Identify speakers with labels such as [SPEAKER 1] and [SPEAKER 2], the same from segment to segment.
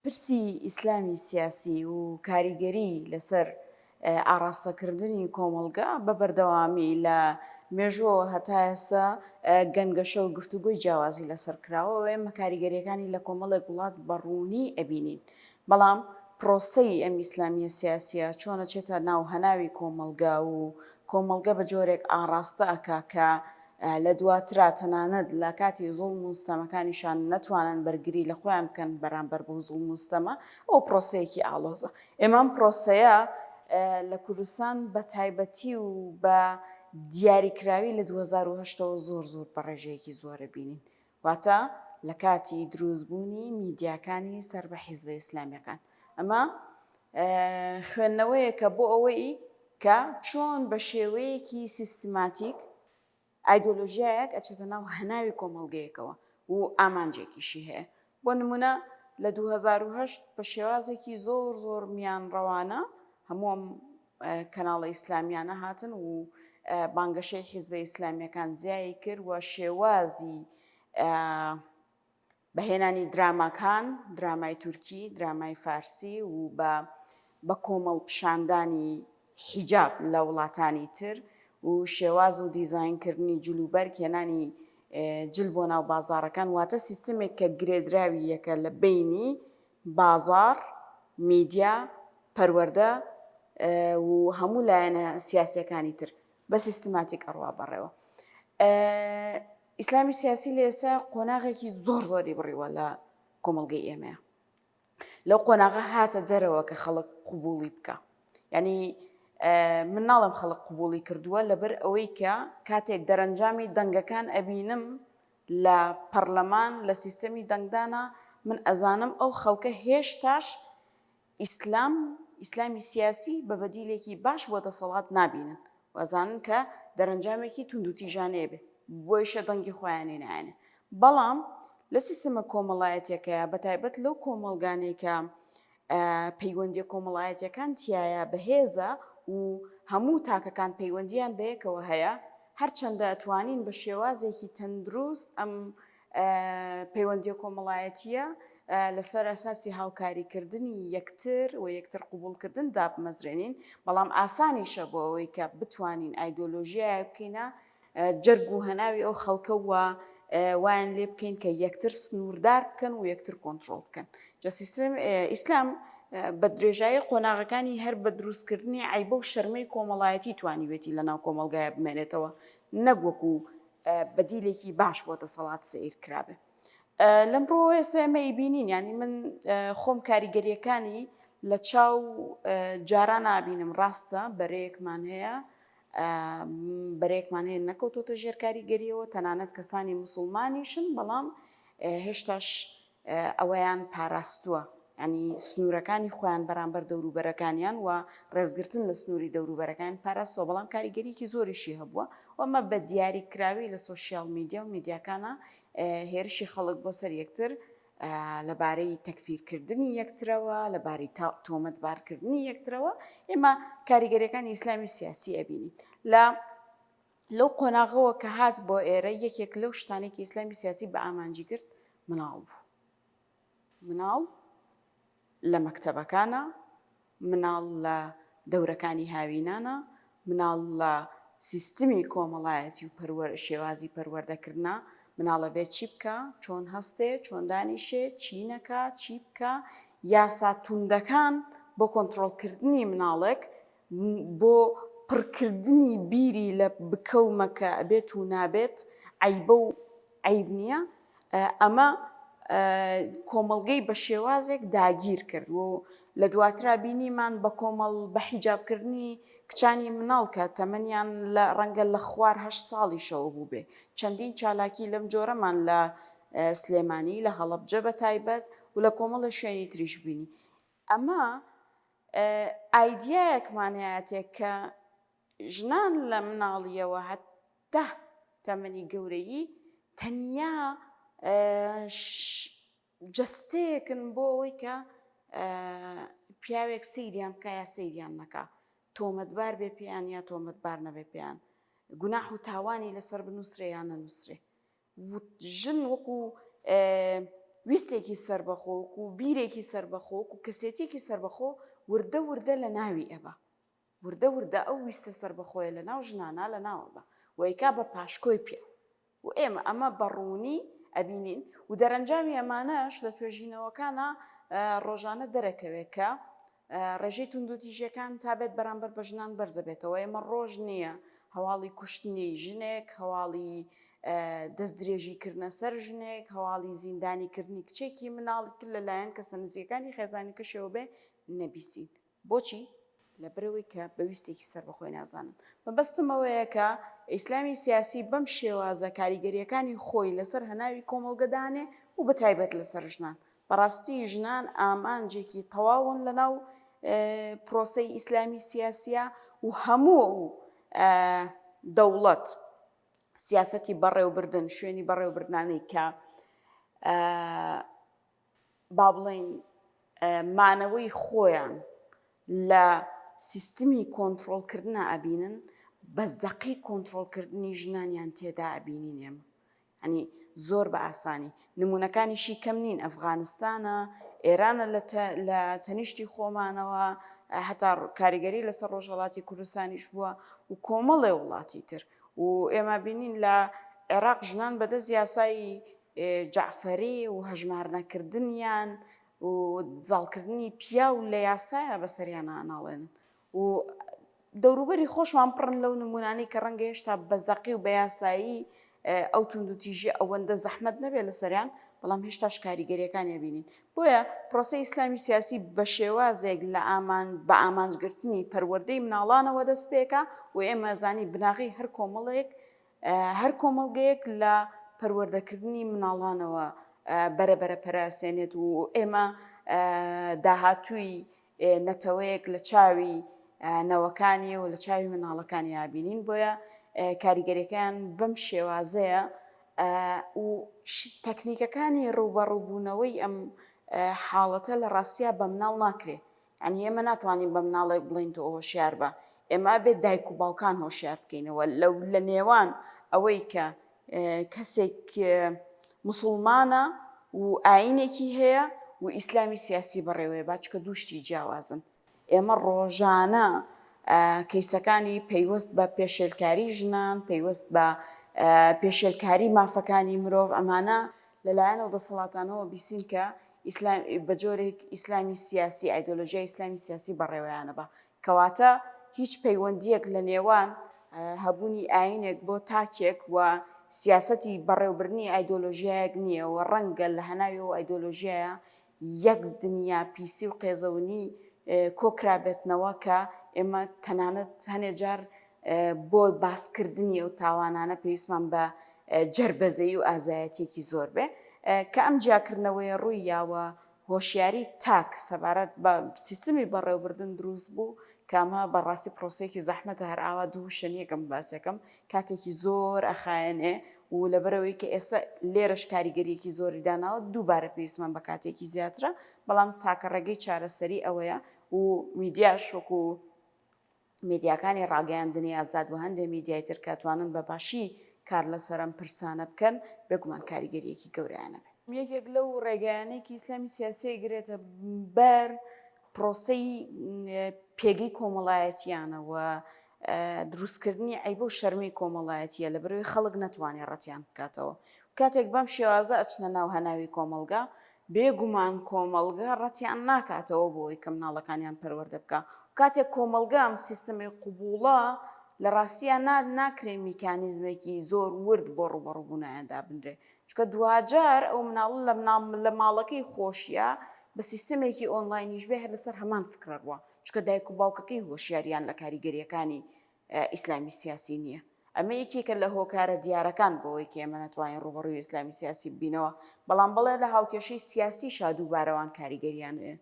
[SPEAKER 1] پرسی ئیسلامی سیاسی و کاریگەری لەسەر ئاڕاستەکردنی کۆمەڵگە بە بەردەوامی لە مێژووەوە هەتا ئێستا گەنگەشە و گفتوگۆی جیاوازی لەسەر کراوە و ئێمە کاریگەرییەکانی لە کۆمەڵێک وڵات بە ڕوونی ئەبینین. بەڵام پرۆسەی ئەم ئیسلامییە سیاسییە چۆن ئەچێتە ناو هەناوی کۆمەڵگە و کۆمەڵگە بە جۆرێک ئاڕاستە ئەکا کە لە دواترا تەنانەت لە کاتی زوڵم و ستەمەکانیشان نەتوانن بەرگری لە خۆیان بکەن بەرامبەر بەو زوڵم و ستەمە، ئەوە پرۆسەیەکی ئاڵۆزە. ئێمە ئەم پرۆسەیە لە کوردستان بە تایبەتی و بە دیاریکراوی لە 2008 ەوە زۆر زۆر بە ڕێژەیەکی زۆر ئەبینین. واتە لە کاتی دروستبوونی میدیاکانی سەر بە حیزبە ئیسلامیەکان. ئەمە خوێندنەوەیەکە بۆ ئەوەی کە چۆن بە شێوەیەکی سیستماتیک ئایدۆلۆژیایەک ئەچێتە ناو هەناوی کۆمەڵگەیەکەوە و ئامانجێکیشی هەیە. بۆ نموونە لە 2008 بە شێوازێکی زۆر زۆر میانڕەوانە هەموو ئەم کەناڵە ئیسلامیانە هاتن و بانگەشەی حیزبە ئیسلامیەکان زیایی کرد و شێوازی بە هێنانی دراماکان، درامای تورکی، درامای فارسی و بە بە کۆمەڵ پیشاندانی حیجاب لە وڵاتانی تر و شێواز و دیزاین کردنی جل و بەرگ، هێنانی جل بۆ ناو بازاڕەکان، واتە سیستمێک کە گرێدراوی یەکە لە بەینی بازاڕ، میدیا، پەروەردە و هەموو لایەنە سیاسیەکانی تر بە سیستماتیک ئەڕوا بەڕێوە. ئیسلامی سیاسی لە ئێستا قۆناغێکی زۆر زۆری بڕیوە لە کۆمەڵگەی ئێمەیە. لەو قۆناغە هاتە دەرەوە کە خەڵک قوبوڵی بکە. یعنی من ناڵێم خەڵک قوبوڵی کردووە لەبەر ئەوەی کە کاتێک دەرەنجامی دەنگەکان ئەبینم لە پەڕلەمان لە سیستەمی دەنگدانا من ئەزانم ئەو خەڵکە هێشتاش ئیسلام ئیسلامی سیاسی بە بەدیلێکی باش بۆ دەسەڵات نابینن و ئەزانن کە دەرەنجامێکی توندوتیژانەیە بێ بۆیشە دەنگی خۆیانی نایەنێ بەڵام لە سیستەمە کۆمەڵایەتیەکەیا بەتایبەت لەو کۆمەڵگانەی کە پەیوەندیە کۆمەڵایەتیەکان تیایا بەهێزە و هەموو تاکەکان پەیوەندیان بەیەکەوە هەیە، هەرچەندە ئەتوانین بە شێوازێکی تەندروست ئەم پەیوەندیە کۆمەڵایەتیە لەسەر ئەساسی هاوکاریکردنی یەکتر و یەکتر قبوڵکردن دابمەزرێنین، بەڵام ئاسانیشە بۆ ئەوەی کە بتوانین ئایدۆلۆژیایەک بکەینە جەرگ و هەناوی ئەو خەڵکە و وایان لێ بکەین کە یەکتر سنووردار بکەن و یەکتر کۆنترۆڵ بکەن. جا سیستم ئیسلام بە درێژایی قۆناغەکانی هەر بە دروستکردنی عەیبە و شەرمەی کۆمەڵایەتی توانیوێتی لەناو کۆمەڵگایە بمێنێتەوە نەک وەکو بەدیلێکی باش بۆ دەسەڵات سەیر کرابێ. لەم ڕووەوە ئێستا ئێمە ئەیبینین یانی من خۆم کاریگەرییەکانی لە چاو جاران نابینم ڕاستە بەرەیەکمان هەیە بەرەیەکمان هەیە نەکەوتۆتە ژێر کاریگەریەوە تەنانەت کەسانی موسڵمانیشن بەڵام هێشتاش ئەوەیان پاراستووە ینی سنوورەکانی خۆیان بەرامبەر دەوروبەرەکانیان و ڕێزگرتن لە سنووری دەوروبەرەکان پاراستوە بەڵام کاریگەریکی زۆریشی هەبووە و ئەمە بە دیاری کراوی لە سۆشیال میدیا و میدیاکانە هێرشی خەڵک بۆ سەر یەکتر لەبارەی تەکفیرکردنی یەکترەوە، لەبارەی تۆمەتبارکردنی یەکترەوە، ئێمە کاریگەریەکانی ئیسلامی سیاسی ئەبینین. لە لەو قۆناغەوە کە هات بۆ ئێرە یەکێک لەو شتانەی کە ئیسلامی سیاسی بە ئامانجی کرد مناڵ بوو. مناڵ لە مەکتەبەکانە، مناڵ لە دەورەکانی هاوینانە، مناڵ لە سیستمی کۆمەڵایەتی و پەروەر شێوازی پەروەردەکردنە، مناڵ ئەبێ چی بکا، چۆن هەستێ، چۆن دانیشێ، چی نەکا، چی بکا، یاسا توندەکان بۆ کۆنتڕۆڵکردنی مناڵێک، بۆ پڕکردنی بیری لە بکە و مەکە، ئەبێت و نابێت، عەیبە و عەیب نییە، ئەمە کۆمەڵگەی بە شێوازێک داگیر کرد و لە دواترا بینیمان بە کۆمەڵ بە حیجابکردنی کچانی مناڵ کە تەمەنیان لە ڕەنگە لە خوار هەشت ساڵیشەوە بووبێ چەندین چالاکی لەم جۆرەمان لە سلێمانی لە هەڵەبجە بە تایبەت و لە کۆمەڵە شوێنی تریش بینی ئەمە ئایدیایەکمان هەیەتێ کە ژنان لە مناڵییەوە هەتا تەمەنی گەورەیی تەنیا جەستەیەکن بۆ ئەوەی کە پیاوێک سەیریان بکا یا سەیریان نەکا، تۆمەتبار بێ پێیان یا تۆمەتبار نەبێ پێیان، گوناح و تاوانی لەسەر بنووسرێ یا نەنووسرێ. ژن وەکو. ویستێکی سەربەخۆ، وەکو بیرێکی سەربەخۆ، وەکو کەسێتیەکی سەربەخۆ وردە وردە لە ناوی ئەبا. وردە وردە ئەو ویستە سەربەخۆیە لە ناو ژنانا لە ناو ئەبا و ئەیکا بە پاشکۆی پیاو. و ئێمە ئەمە بە ڕوونی ئەبینین و دەرەنجامی ئەمانەش لە توێژینەوەکانا ڕۆژانە دەرەکەوێ کە ڕێژەی توندوتیژیەکان تا بێت بەرامبەر بە ژنان بەرزەبێتەوە ئێمە ڕۆژ نییە هەواڵی کوشتنی ژنێک هەواڵی دەستدرێژی کردنە سەر ژنێک هەواڵی زیندانی کردنی کچێکی مناڵی تر لەلایەن کەسە نزیکەکانی خێزانی کەشەوە بێ نەبیسین بۆچی؟ لەبەرئەوەی کە بە ویستێکی سەربەخۆی نازانن. مەبەستم ئەوەیە کە ئیسلامی سیاسی بەم شێوازە کاریگەرییەکانی خۆی لەسەر هەناوی کۆمەڵگە دانێ و بەتایبەت لەسەر ژنان. بەڕاستی ژنان ئامانجێکی تەواون لەناو پرۆسەی ئیسلامی سیاسییە و هەموو دەوڵەت سیاسەتی بەڕێوبردن، شوێنی بەڕێوبردنانەی کە با بڵێین مانەوەی خۆیان لە سیستمی کۆنتڕۆڵکردنا ئەبینن، بە زەقی کۆنتڕۆڵکردنی ژنانیان تێدا ئەبینین ئێمە. یانی زۆر بە ئاسانی. نموونەکانیشی کەم نین، ئەفغانستانە، ئێرانە لە لە تەنیشتی خۆمانەوە، هەتا کاریگەری لەسەر ڕۆژهەڵاتی کوردستانیش بووە و کۆمەڵێ وڵاتی تر. و ئێمە بینین لە عێراق ژنان بەدەست یاسای جەعفەری و هەژمارنەکردنیان و زاڵکردنی پیاو لە یاسایە بەسەریانا ئەناڵێنن و دەوروبەری خۆشمان پڕن لەو نمونانەی کە ڕەنگە هێشتا بە زەقی و بە یاسایی ئەو توندوتیژی ئەوەندە زەحمەت نەبێت لەسەریان بەڵام هێشتاش کاریگەریەکانی ئەبینین بۆیە پرۆسەی ئیسلامی سیاسی بە شێوازێک لە ئامان بە ئامانجگرتنی پەروەردەی مناڵانەوە دەست پێکا و ئێمە زانی بناغەی هەر کۆمەڵێک هەر کۆمەڵگەیەک لە پەروەردەکردنی مناڵانەوە بەرە بەرە پەرە ئەسێنێت و ئێمە داهاتووی نەتەوەیەک لە چاوی نەوەکانی و لە چاوی مناڵەکانی ئابینین بۆیە کاریگەریەکەیان بەم شێوازەیە و تەکنیکەکانی ڕووبەڕووبوونەوەی ئەم حاڵەتە لە ڕاستیا بە مناڵ ناکرێ یانی ئێمە ناتوانین بە مناڵێک بڵێین تۆ هۆشیار بە، ئێمە ئەبێت دایک و باوکان هۆشیار بکەینەوە لەو لە نێوان ئەوەی کە کەسێک مسوڵمانە و ئاینێکی هەیە و ئیسلامی سیاسی بەڕێوەیە با چکە دوو شتی جیاوازن. ئێمە ڕۆژانە کەیسەکانی پەیوەست بە پێشێلکاری ژنان، پەیوەست بە پێشێلکاری مافەکانی مرۆڤ ئەمانە لەلایەن ئەو دەسەڵاتانەوە بیسین کە ئیسلام بە جۆرێک ئیسلامی سیاسی، ئایدۆلۆژیای ئیسلامی سیاسی بەڕێوەیانە با. کەواتە هیچ پەیوەندییەک لە نێوان هەبوونی ئایینێک بۆ تاکێک و سیاسەتی بەڕێوبردنی ئایدۆلۆژیایەک نییە و ڕەنگە لە هەناوی ئەو ئایدۆلۆژیایە یەک دنیا پیسی و قێزەونی کۆکرابێتنەوە کە ئێمە تەنانەت هەنێ جار بۆ باسکردنی ئەو تاوانانە پێویستمان بە جەربەزەیی و ئازایەتیەکی زۆر بێ کە ئەم جیاکردنەوەیە ڕووی یاوە هۆشیاری تاک سەبارەت بە سیستمی بەڕێوبردن دروست بوو کە ئەمە بەڕاستی پرۆسەیەکی زەحمەتە هەر ئاوا دوو وشە نییە کە من باسیەکەم کاتێکی زۆر ئەخایەنێ و لەبەرئەوەی کە ئێستا لێرەش کاریگەریەکی زۆری داناوە دووبارە پێویستمان بە کاتێکی زیاترە بەڵام تاکە ڕێگەی چارەسەری ئەوەیە و میدیاش وەکو میدیاکانی ڕاگەیاندنی ئازاد و هەندێ میدیای تر کە ئەتوانن بە باشی کار لەسەر ئەم پرسانە بکەن، بێگومان کاریگەرییەکی گەورەیان ئەبێ. یەکێک لەو ڕێگایانەی کە ئیسلامی سیاسی ئەیگرێتە بەر پرۆسەی پێگەی کۆمەڵایەتییانە و دروستکردنی عەیبە و شەرمەی کۆمەڵایەتییە لەبەرئەوەی خەڵک نەتوانێ ڕەتیان بکاتەوە. کاتێک بەم شێوازە ئەچنە ناو هەناوی کۆمەڵگا، بێ گومان کۆمەڵگە ڕەتیان ناکاتەوە بۆ ئەوەی کە مناڵەکانیان پەروەردە بکا و کاتێک کۆمەڵگە ئەم سیستمەی قبوڵە لە ڕاستیا نا ناکرێ میکانیزمێکی زۆر ورد بۆ ڕووبەڕووبوونایان دابنرێ چونکە دواجار ئەو مناڵە لە مناڵ لە ماڵەکەی خۆشیا بە سیستمێکی ئۆنلاینیش بێ هەر لەسەر هەمان فکرە ڕوا چونکە دایک و باوکەکەی هۆشیاریان لە کاریگەرییەکانی ئیسلامی سیاسی نییە. ئەمە یەکێکە لە هۆکارە دیارەکان بۆ ئەوەی کە ئێمە نەتوانین ڕووبەڕووی ئیسلامی سیاسی ببینەوە، بەڵام بەڵێ لە هاوکێشەی سیاسیشا دووبارە وان کاریگەرییان هەیە.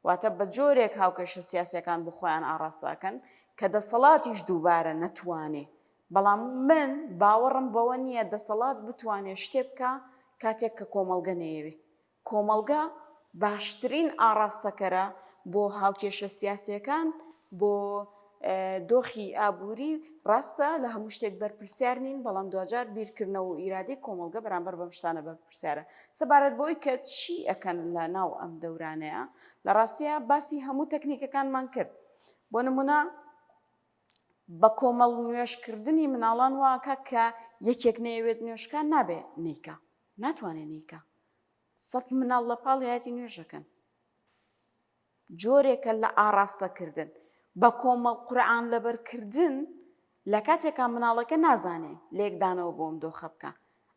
[SPEAKER 1] واتە بە جۆرێک هاوکێشە سیاسییەکان بۆ خۆیان ئاڕاستە ئەکەن کە دەسەڵاتیش دووبارە نەتوانێ. بەڵام من باوەڕم بەوە نییە دەسەڵات بتوانێ شتێ بکا کاتێک کە کۆمەڵگە نەیەوێ. کۆمەڵگە باشترین ئاڕاستەکەرە بۆ هاوکێشە سیاسیەکان، بۆ. دۆخی ئابووری ڕاستە لە هەموو شتێک بەرپرسیار نین، بەڵام دواجار بیرکردنەوە و ئیرادەی کۆمەڵگە بەرامبەر بەم شتانە بەرپرسیارە. سەبارەت بەوەی کە چی ئەکەن لە ناو ئەم دەورانەیا، لە ڕاستیا باسی هەموو تەکنیکەکانمان کرد. بۆ نموونە بە کۆمەڵ نوێژکردنی مناڵان وا ئەکا کە یەکێک نەیەوێت نوێژ بکا نابێ نەیکا، ناتوانێ نەیکا. سەت مناڵ لە پاڵیایەتی نوێژ ئەکەن. جۆرێکە لە ئاڕاستەکردن. بە کۆمەڵ قورئان لەبەرکردن لە کاتێکا مناڵەکە نازانێ لێکدانەوە بۆ ئەم دۆخە بکا.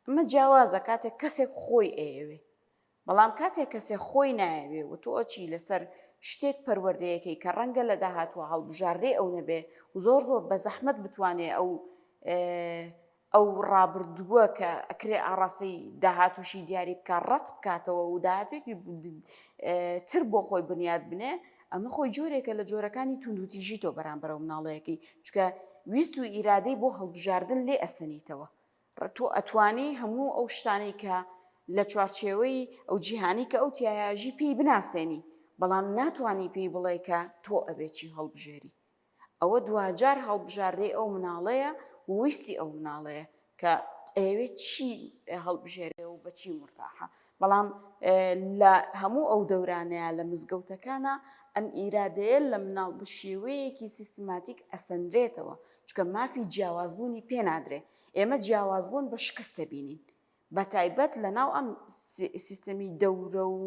[SPEAKER 1] ئەمە جیاوازە کاتێک کەسێک خۆی ئەیەوێ. بەڵام کاتێک کەسێک خۆی نایەوێ و تۆ ئەچی لەسەر شتێک پەروەردەیەکەی کە ڕەنگە لە داهاتووە هەڵبژاردەی ئەو نەبێ و زۆر زۆر بە زەحمەت بتوانێ ئەو ئەو ڕابردووە کە ئەکرێ ئاڕاستەی داهاتووشی دیاری بکا ڕەت بکاتەوە و داهاتوێکی تر بۆ خۆی بنیات بنێ ئەمە خۆی جۆرێکە لە جۆرەکانی توندوتیژی تۆ بەرامبەر ئەو مناڵەیەکەی چونکە ویست و ئیرادەی بۆ هەڵبژاردن لێ ئەسەنیتەوە تۆ ئەتوانی هەموو ئەو شتانەی کە لە چوارچێوەی ئەو جیهانی کە ئەو تیایاژی پێی بناسێنی بەڵام ناتوانی پێی بڵێ کە تۆ ئەبێ چی هەڵبژێری ئەوە دواجار هەڵبژاردەی ئەو مناڵەیە و ویستی ئەو مناڵەیە کە ئەیەوێت چی هەڵبژێرێ و بەچی مورتاحە بەڵام لە هەموو ئەو دەورانەیە لە مزگەوتەکانە ئەم ئیرادەیە لە مناڵ بە شێوەیەکی سیستماتیک ئەسەنرێتەوە چونکە مافی جیاوازبوونی پێ نادرێ ئێمە جیاوازبوون بە شکست دەبینین بەتایبەت لەناو ئەم سیستەمی دەورە و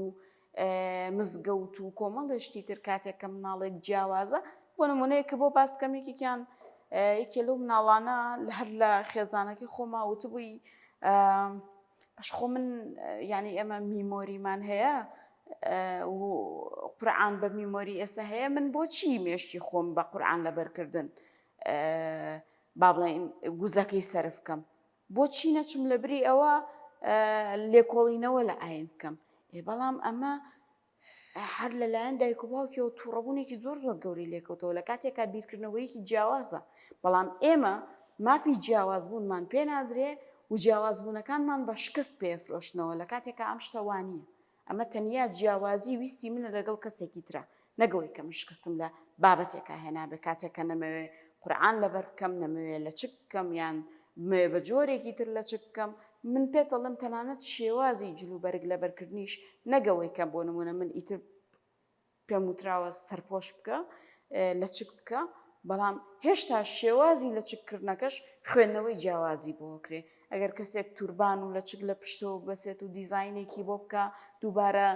[SPEAKER 1] مزگەوت و کۆمەڵێ شتی تر کاتێک کە مناڵێک جیاوازە بۆ نمونەیە کە بۆ باس کەم یەکێکیان یەکێ لەو مناڵانە لە هەر لە خێزانەکەی خۆما وتبووی باش خۆ من یعنی ئێمە memory مان هەیە و قورعان بە memory ئێستا هەیە من بۆچی مێشکی خۆم بە قورعان لەبەرکردن با بڵێین وزەکەی سەرف بکەم بۆچی نەچم لەبری ئەوە لێکۆڵینەوە لە ئاین بکەم؟ ئێ بەڵام ئەمە هەر لەلایەن دایک و باوکیەوە تووڕەبوونێکی زۆر زۆر گەورەی لێکەوتەوە لە کاتێکا بیرکردنەوەیەکی جیاوازە بەڵام ئێمە مافی جیاوازبوونمان پێ نادرێ و جیاوازبوونەکانمان بە شکست پێفرۆشنەوە لە کاتێکا ئەم شتە وانییە ئەمە تەنیا جیاوازی ویستی منە لەگەڵ کەسێکی ترا، نەک ئەوەی کە من شکستم لە بابەتێکا هێنابێ، کاتێک کە نەمەوێ قورعان لەبەر بکەم، نەمەوێ لەچک بکەم یان بمەوێ بە جۆرێکی تر لەچک بکەم، من پێت ئەڵێم تەنانەت شێوازی جلوبەرگ لەبەرکردنیش نەک ئەوەی کە بۆ نموونە من ئیتر پێم وتراوە سەرپۆش بکە لەچک بکە بەڵام هێشتا شێوازی لەچک کردنەکەش خوێندنەوەی جیاوازی بۆ کرێ ئەگەر کەسێک توربان و لەچک لە پشتەوە بەسێت و دیزینێکی بۆ بکە دووبارە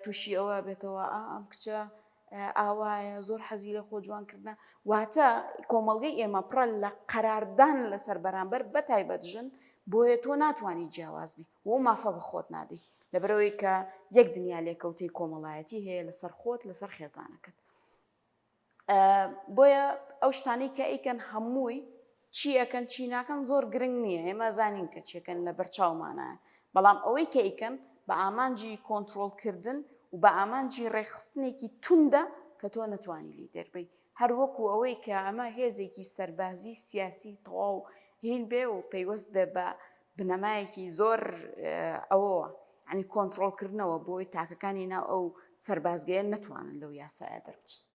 [SPEAKER 1] تووشی ئەوە بێتەوە ئەم کچە ئاوایە زۆر حەزی لە خۆ جوانکردە واتە کۆمەڵگەی ئێمە پڕە لە قەراردان لەسەر بەرامبەر بە تایبەت ژن بۆیە تۆ ناتوانانی جیاواز بی و مافە بە خۆت نادەی لەبەرئەوەی کە یەک دنیا لێکەوتەی کۆمەڵایەتی هەیە لەسەر خۆت لەسەر خێزانەکەت بۆیە ئەو شتانەی کە ئەیکەن هەمووی چی ئەکەن چی ناکەن زۆر گرنگ نییە ئێمە زانین کە چیەکەن لە بەرچاومانە بەڵام ئەوەی کە ئەیکەن بە ئامانجی کۆنتترۆلکردن و بە ئامانجی ڕێکخستنێکی توندە کە تۆ نەتوانی لی دەربی هەروەکو ئەوەی کە ئەمە هێزێکی سەربازی سیاسی تەواو هین بێ و پەیوەست بێ بە بنەمایەکی زۆر ئەوەوە یانی کۆنتڕۆڵکردنەوە بۆی تاکەکانی ناو ئەو سەربازگەیە نەتوانن لەو یاسایە دەربچن.